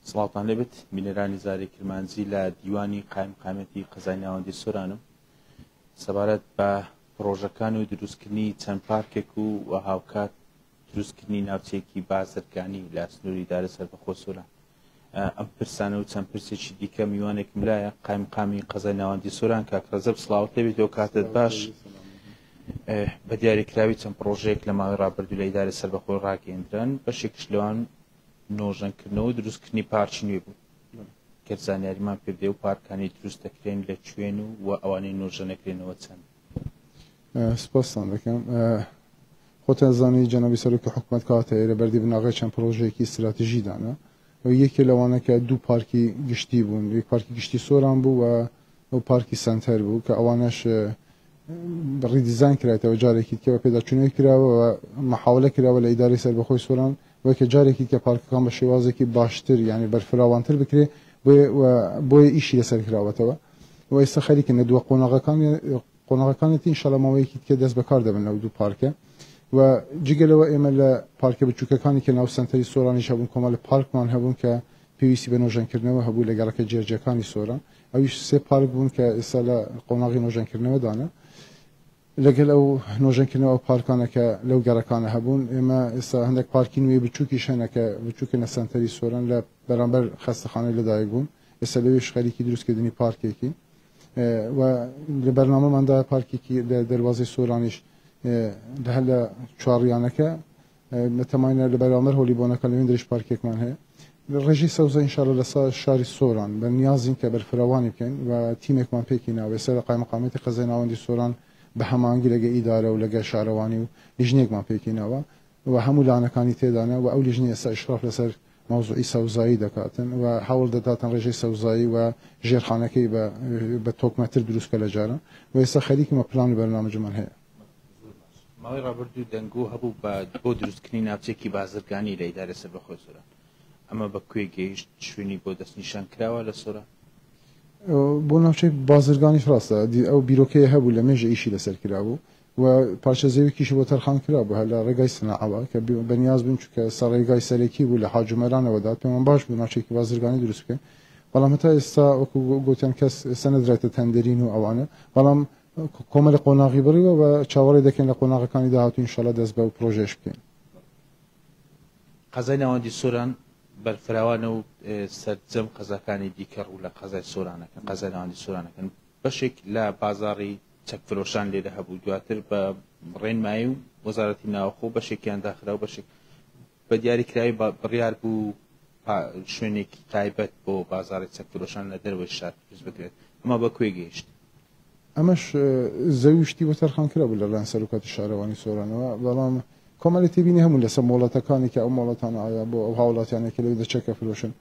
سڵاوتان لێبێت بینەرانی زاری کرمانجی، لە دیوانی قایمقامیەتی قەزای ناوەندی سۆرانم سەبارەت بە پڕۆژەکان و دروستکردنی چەند پارکێک و هاوکات دروستکردنی ناوچەیەکی بازرگانی لە سنووری دارە سەربەخۆ سۆران. ئەم پرسانە و چەند پرسێکی دیکە میوانێکم لایە، قایمقامی قەزای ناوەندی سۆران کاک ڕەجەب، سڵاوت لێبێت و کاتت باش. بە دیاریکراوی چەند پڕۆژەیەک لە ماوەی ڕابردوو لە ئیدارەی سەربەخۆی ڕاگەیەندران، بەشێکیش لەوان نۆژەنکردنەوە و دروستکردنی پارکی نوێ بوو. گەر زانیاریمان پێ بدەی و پارکانی دروست دەکرێن لە کوێن و و ئەوانەی نۆژەنەکرێنەوە چەند؟ سپاستان دەکەم. خۆتان زانی جەنابی سەرۆکی حکومەت کاتە ئێرە بەردی بناغەی چەند پرۆژەیەکی ئیستراتژی دانا. یەکێ لەوانە کە دوو پارکی گشتی بوون، یەک پارکی گشتی سۆران بوو و ئەو پارکی سەنتەر بوو کە ئەوانەش redesign کرایتەوە، جارێکی دیکە بە پێداچوونەوەی کراوە و محاولە کراوە لە ئیدارەی سەربەخۆی سۆران بۆیە کە جارێکی دیکە پارکەکان بە شێوازێکی باشتر یعنی بەرفراوانتر بکرێ، بۆیە ئیشی لەسەر کراوەتەوە و ئێستا خەریکن لە دوا قۆناغەکان قۆناغەکانێتی، ئینشاڵڵا ماوەیەکی دیکە دەست بەکار دەبن لەو دوو پارکە. و جگە لەوە ئێمە لە پارکە بچووکەکانی کە ناو سەنتەری سۆرانیش هەبوون، کۆمەڵە پارکمان هەبوون کە پێویستی بە نۆژەنکردنەوە هەبوو لە گەڕەکە جێرجەکانی سۆران، ئەویش سێ پارک بوون کە ئێستا لە قۆناغی نۆژەنکردنەوەدانە. لەگەل ئەو نۆژەنکردنەوە ئەو پارکانە کە لەو گەڕەکانە هەبوون، ئێمە ئێستا هەندێک پارکی نوێی بچووکیش هەنە کە بچووکن لە سەنتەری سۆران لە بەرامبەر خەستەخانەی لەدایک بوون، ئێستا لەوێش خەریکی دروستکردنی پارکێکین و لە بەرنامەماندا پارکێکی لە دەروازەی سۆرانیش لە هەر لە چوارڕیانەکە مەتەماینە لە بەرامبەر هۆلی بۆنەکە لەوێن درێژ پارکێکمان هەیە. ڕێژەی سەوزە ئینشاءاللە لە شاری سۆران بە نیازین کە بەرفراوانی بکەین و تیمێکمان پێکی ناوە ئێستا لە قایمقامیەتی قەزای ناوەندی سۆران بە هەماهەنگی لەگە ئیدارە و لەگە شارەوانی و لیژنەیەکمان پێکی ناوە و هەموو لانەکانی تێدانە و ئەو لیژنەیە ئێستا ئیشراف لەسەر مەوزوعی سەوزایی دەکاتن و هەوڵ دەداتن ڕێژەی سەوزایی و ژێرخانەکەی بە تۆکمەتر دروست کە لە جاران و ئێستا خەریکمە پلان و بەرنامەجمان هەیە. ماوەی ڕابردوو دەنگۆ هەبوو بە بۆ دروستکردنی ناوچەیەکی بازرگانی لە ئیدارەی سەربەخۆی سۆران، ئەمە بە کوێ گەیشت؟ شوێنی بۆ دەستنیشان کراوە لە سۆران؟ بۆ ناوچەی بازرگانیش ڕاستە ئەو بیرۆکەیە هەبوو، لە مێژە ئیشی لەسەر کرابوو و پارچە زەویکیشی بۆ تەرخان کرابوو هەر لە ڕێگای سناعەوە کە بەنیاز بووین، چونکە سەر ڕێگای سەرەکی بوو لە حاجومەرانەوە دات، پێمان باش بوو ناوچەیەکی بازرگانی دروست بکەین، بەڵام هەتا ئێستا وەکو گوتیان کەس ئێستا نەدرایتە تەندرین و ئەوانە، بەڵام کۆمەڵی قۆناغی بڕیوە و چاوەڕێ دەکەین لە قۆناغەکانی داهاتوو ئینشاڵڵا دەست بەو پرۆژەیەش بکەین. قەزای ناوەندی سۆران بەرفراوانە و سەرجەم قەزاکانی دیکە ڕوو لە قەزای سۆرانەکەن، قەزای ناوەندی سۆرانەکەن. بەشێک لە بازاڕی چەکفرۆشان لێرە هەبوو، دواتر بە ڕێنمایی و وەزارەتی ناوخۆ بەشێکیان داخرا و بەشێک بە دیاریکراوی بڕیار بوو شوێنێکی تایبەت بۆ بازاڕی چەکفرۆشان لە دەرەوەی شار دروست بکرێت، ئەمە بە کوێ گەیشت؟ ئەمەش زەوی و شتی بۆ تەرخان کرابوو لەلایەن سەرۆکاتی شارەوانی سۆرانەوە، بەڵام کۆمەڵی تێبینی هەموو لەسەر مۆڵەتەکانی کە ئەو مۆڵەتانە ئایا بۆ ئەو هاوڵاتیانە کە لەوێ دەچەکە فرۆشن،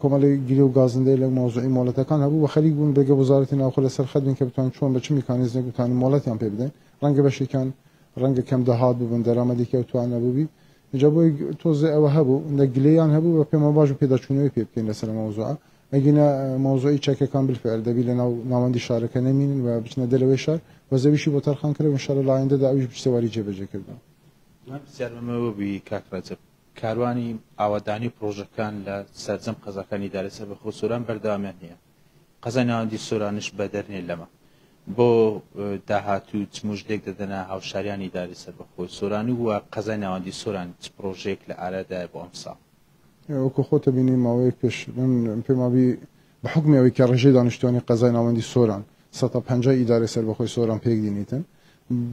کۆمەڵی گلە و گازندەی لە مەوزوعی مۆڵەتەکان هەبوو و خەریک بوون بەگە وەزارەتی ناوخۆ لەسەر خەت بین کە بتوانین چۆن بە چ میکانیزمێک بتوانین مۆڵەتیان پێ بدەین. ڕەنگە بەشێکیان ڕەنگە کەم داهات بووبن، دەرامەتێکی ئەوتوان نەبووبی، اینجا بۆی تۆزێ ئەوە هەبوو لە گلەیان هەبوو و پێمان باش بوو پێداچوونەوەی پێ بکەین لەسەر ئەم مەوزوعە. ئەگینا مەوزوعی چەکەکان بالفعل دەبی لە ناو ناوەندی شارەکە نەمینن و بچنە دەرەوەی شار و زەویشی بۆ تەرخان کرا و ئینشاڵڵا لە ئایندەدا ئەویش بچتە واری جێبەجێکردن. دوای پرسیارم ئەوە بووی کاک ڕەجەب، کاروانی ئاوەدانی و پڕۆژەکان لە سەرجەم قەزاکانی ئیدارەی سەربەخۆ سۆران بەردەوامیان هەیە، قەزای ناوەندی سۆرانیش بەدەر نییە لەمە. بۆ داهاتوو چ مژدەیەک دەدەنە هاوشاریانی ئیدارەی سەربەخۆی سۆران و قەزای ناوەندی سۆران چ پڕۆژەیەک لە ئارادایە بۆ ئەمساڵ؟ وەکو خۆتە بینی ماوەیەک پێش من پێم وابی بە حوکمی ئەوەی کە ڕێژەی دانیشتوانی قەزای ناوەندی سۆران 50% ئیدارەی سەربەخۆی سۆران پێک دینیتن،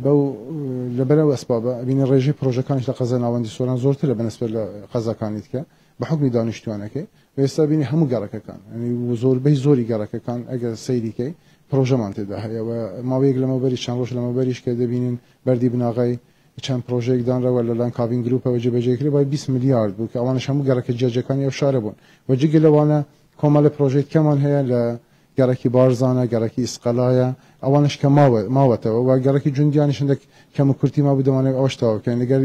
بەو لەبەر ئەو ئەسبابە ئەبینی ڕێژەی پڕۆژەکانیش لە قەزای ناوەندی سۆران زۆرترە بە نسبەت لە قەزاکانی دیکە بە حوکمی دانیشتوانەکەی. و ئێستا بینی هەموو گەڕەکەکان یعنی زۆربەی زۆری گەڕەکەکان ئەگەر سەیری کەی پڕۆژەمان تێدا هەیە و ماوەیەک لەمەوبەریش چەند ڕۆژ لەمەوبەریش کە دەبینین بەردی بناغەی چەند پڕۆژەیەک دانراوە لەلایەن کاڤین گروپەوە جێبەجێ کرا بای 20 ملیارد بوو کە ئەوانەش هەموو گەڕەکە جیاجیاکانی ئەو شارە بوون و جگە لەوانە کۆمەڵە پڕۆژەی کەمان هەیە لە گەڕەکی بارزانە، گەڕەکی ئیسقەلایە، ئەوانەش کە ماوەتەوە و گەڕەکی جوندیانیش هەندێک کەم و کورتی مابوو دەمانەوێت ئەوەش تەواو بکەین. لەگەر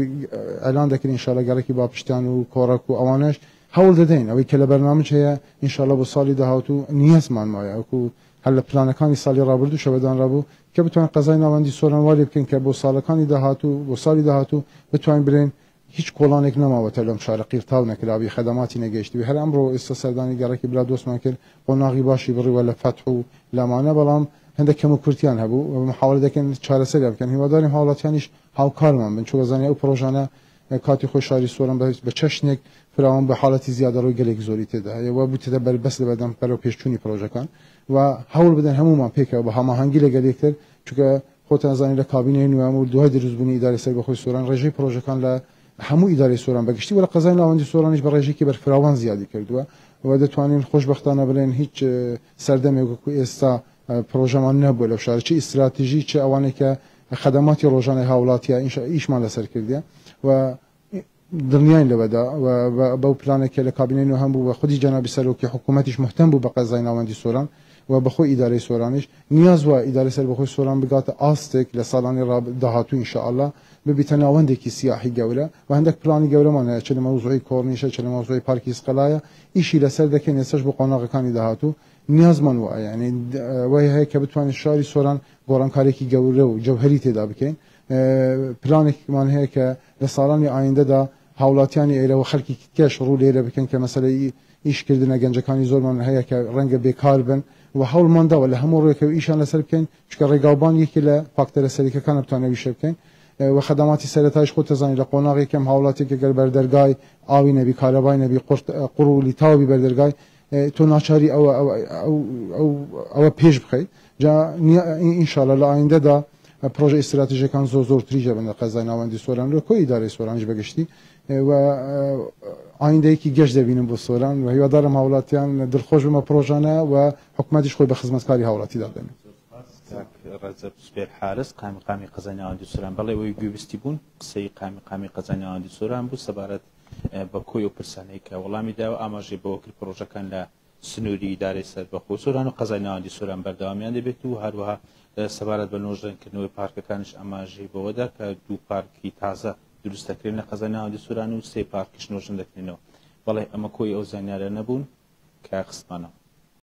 ئەلان دەکرێت ئینشاڵڵا گەڕەکی باپشتان و کۆڕەک و ئەوانەش هەوڵ دەدەین ئەوەی کە لە بەرنامج هەیە ئینشاڵڵا بۆ ساڵی داهاتوو نیازمان مایە وەکو هەر لە پلانەکانی ساڵی ڕابردووشەوە دانرابوو کە بتوانین قەزای ناوەندی سۆران وا لێ بکەین کە بۆ ساڵەکانی داهاتوو بۆ ساڵی داهاتوو بتوانین بڵێین هیچ کۆڵانێک نەماوەتە لەم شارە قیرتاو نەکرابی، خەدەماتی نەگەیشتبی. هەر ئەمڕۆ ئێستا سەردانی گەڕەکی برادۆستمان کرد، قۆناغی باشی بڕیوە لە فەتح و لەمانە، بەڵام هەندێک کەم و کورتیان هەبوو و محاولە دەکەن چارەسەریان بکەن. هیواداریم هاوڵاتیانیش هاوکارمان بن، چونکە زانیاری ئەو پڕۆژانە کاتی خۆی شاری سۆران بە چەشنێک فراوان بە حاڵەتی زیادەڕۆی گەلێک زۆری تێدا هەیە و بووتەتە بەربەست لەبەردەم بەرەو پێشچوونی پڕۆژەکان و هەوڵ بدەن هەموومان پێکەوە بە هەماهەنگی لەگەڵ یەکتر، چونکە خۆتان زانی لە کابینەی نوێم و دوای دروستبوونی ئیدارەی سەربەخۆی سۆران ڕێژەی پڕۆژەکان لە هەموو ئیدارەی سۆران بەگشتی و لە قەزای ناوەندی سۆرانیش بە ڕێژەیەکی بەرفراوان زیادی کردووە و دەتوانین خۆشبەختانە بڵێن هیچ سەردەمێک وەکو ئێستا پڕۆژەمان نەبووە لەو شارە، چ ئیستراتیژی چ ئەوانەی کە خەدەماتی ڕۆژانەی هاوڵاتیە ئیشمان لەسەر کردیە و دڵنیاین لەوەدا و بەو پلانێک کە لە کابینەی نۆهەم بوو و خودی جەنابی سەرۆکی حکوومەتیش مهتەم بوو بە قەزای ناوەندی سۆران و بەخۆی ئیدارەی سۆرانیش نیاز وایە ئیدارەی سەربەخۆی سۆران بگاتە ئاستێک لە ساڵانی داهاتوو ئینشائەڵا ببیتە ناوەندێکی سیاحی گەورە و هەندێک پلانی گەورەمان هەیە چ لە مەوزوعی کۆرنیشە چ لە مەوزوعی پارکی سقەلایە ئیشی لەسەر دەکەین ئێستاش بۆ قۆناغەکانی داهاتوو نیازمان وایە یعنی وای هەیە کە بتوانین شاری سۆران گۆڕانکارێکی گەورە و جەوهەری تێدا بکەین. پلانێکمان هەیە کە لە ساڵانی ئایندەدا هاوڵاتیانی ئێرە و خەلکی کەش ڕوو لێرە بکەن کە مەسەلەی ئیشکردنە گەنجەکانی زۆرمان هەیە کە ڕەنگە بێکار بن و هەوڵمان داوە لە هەموو ڕووێکەوە ئیشیان لەسەر بکەین، چونکە ڕێگاوبان یەکێ لە فاکتەرە سەرەکیەکانە بتوانین ئەو ئیشە بکەین و خەدەماتی سەرەتایش خۆت دەزانی لە قۆناغێک کەم هاوڵاتیەک گەر بەردەرگای ئاوی نەبی کارەبای نەبی قوڕ و لیتاو بی بەردەرگای تۆ ناچاری ئەوە ئەوە پێش بخەیت. جا ئینشاءاللە لە ئایندەدا پرۆژە ئیستراتیژەکان زۆر زۆرتریش دەبن لە قەزای ناوەندی سۆران و کۆی ئیدارەی سۆرانیش بەگشتی و ئایندەیەکی گەش دەبینم بۆ سۆران و هیوادارم هاوڵاتیان دڵخۆش بمە پرۆژانە و حکومەتیش خۆی بە خزمەتکاری هاوڵاتی دادەنێت. زۆر سوپاس کاک ڕەجەب زوبێر حارس قایمقامی قەزای ناوەندی سۆران. بەڵێ ئەوەی گوێبیستی بوون قسەی قایمقامی قەزای ناوەندی سۆران بوو سەبارەت بە کۆی ئەو پرسانەی کە وەڵامی داوە، ئاماژەی بەوە کرد پڕۆژەکان لە سنووری ئیدارەی سەربەخۆی سۆران و قەزای ناوەندی سۆران بەردەوامیان دەبێت و هەروەها سەبارەت بە نۆژەنکردنەوەی پارکەکانیش ئاماژەی بەوەدا کە دوو پارکی تازە دروست دەکرێن لە قەزای ناوەندی سۆران و سێ پارکیش نۆژەن دەکرێنەوە. بەڵێ ئەمە کۆی ئەو زانیارانە بوون کە خستمانەوە.